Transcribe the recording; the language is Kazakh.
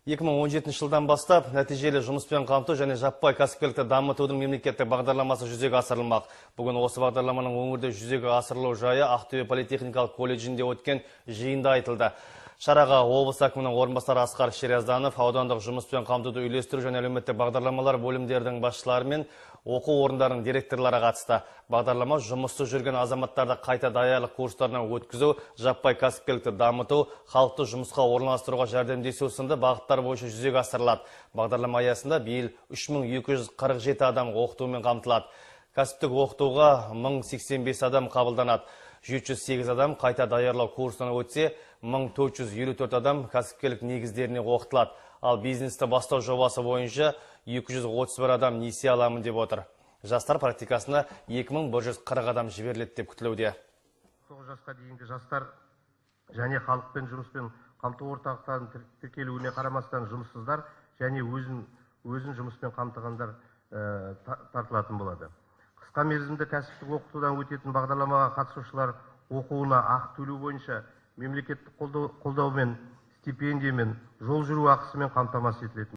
2017 жылдан бастап нәтижелі жұмыспен қамту және жаппай кәсіпкерлікті дамытудың мемлекеттік бағдарламасы жүзеге асырылмақ. Бүгін осы бағдарламаның өңірде жүзеге асырылу жайы Ақтөбе политехникалық колледжінде өткен жиында айтылды. Шараға облыс әкімінің орынбасары Асқар Шериазданов, аудандық жұмыспен қамтуды үйлестіру және әлеуметтік бағдарламалар бөлімдерінің басшылары мен оқу орындарының директорлары қатысты. Бағдарлама жұмыссыз жүрген азаматтарды қайта даярлық курстарынан өткізу, жаппай кәсіпкерлікті дамыту, халықты жұмысқа орналастыруға жәрдемдесу сынды бағыттар бойынша жүзеге асырылады. Бағдарлама аясында биыл 3247 адам оқытумен қамтылады. Кәсіптік оқытуға 1085 адам қабылданады. 708 адам қайта даярлау курсынан өтсе, 1454 адам кәсіпкерлік негіздеріне оқытылады. Ал бизнесті бастау жобасы бойынша 231 адам несие аламын деп отыр. Жастар практикасына 2140 адам жіберіледі деп күтілуде. 9 жасқа дейінгі жастар және халықпен жұмыспен қамту орталықтарының тіркелуіне қарамастан жұмыссыздар және өзін жұмыспен қамтығандар тартылатын болады. Қысқа мерзімді кәсіптік оқытудан өтетін бағдарламаға қатысушылар оқуына ақы төлеу бойынша мемлекеттік қолдаумен, стипендиямен, жол жүру ақысымен қамтамасыз етілетін.